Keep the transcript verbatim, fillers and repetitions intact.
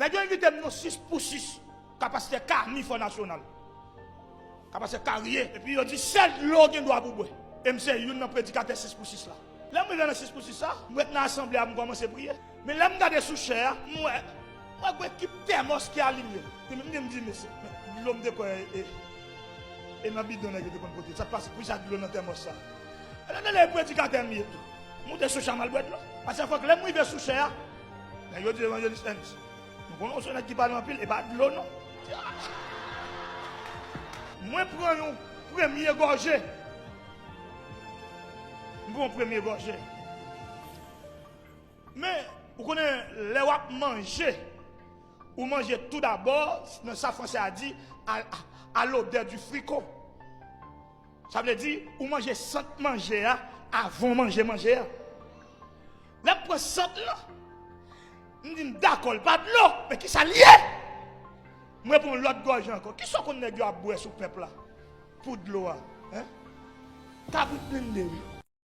Nèg yo envite m nan sis pou sis, ka pastè Kami Fò Nasyonal, ka pastè Carrier, epi yo di sèl dlo w gen dwa pou bwè. E m se youn nan predikatè sis pou sis la. Lè m rive nan sis pou sis la, m ret nan asanble a, m kòmanse priye. Men lè m gade sou chè a, m wè, m wè gwo ekip tèmòs ki alinye. Epi m di, m di, mesye, men dlo m te kwè e, e nan bidon nèg yo te konn pote. Sa k pase? Poukisa dlo nan tèmòs sa? E lè tande e predikatè m ye tou. M moute sou chè a, m al bwè dlo. Paske fòk lè m rive sou chè a, nèg yo di, evanjelis Ernst, nou konnen w se nèg ki pale anpil, e pa dlo non. Mwen pran yon premye gòje. M pran yon premye gòje. Men, ou konnen, lè w ap manje, ou manje tou dabò, nan sa franse a di, à, à l'odeur du fricot. Sa vle di, ou manje sant manje a avan w manje manje a. Lè m pran sant lan, m di m dakò, l pa dlo, men kisa l ye? Mwen pran yon lòt gòje ankò. Kisa w konn nèg yo ap bwè sou pèp la pou dlo a? Hein? Kabrit blende, wi.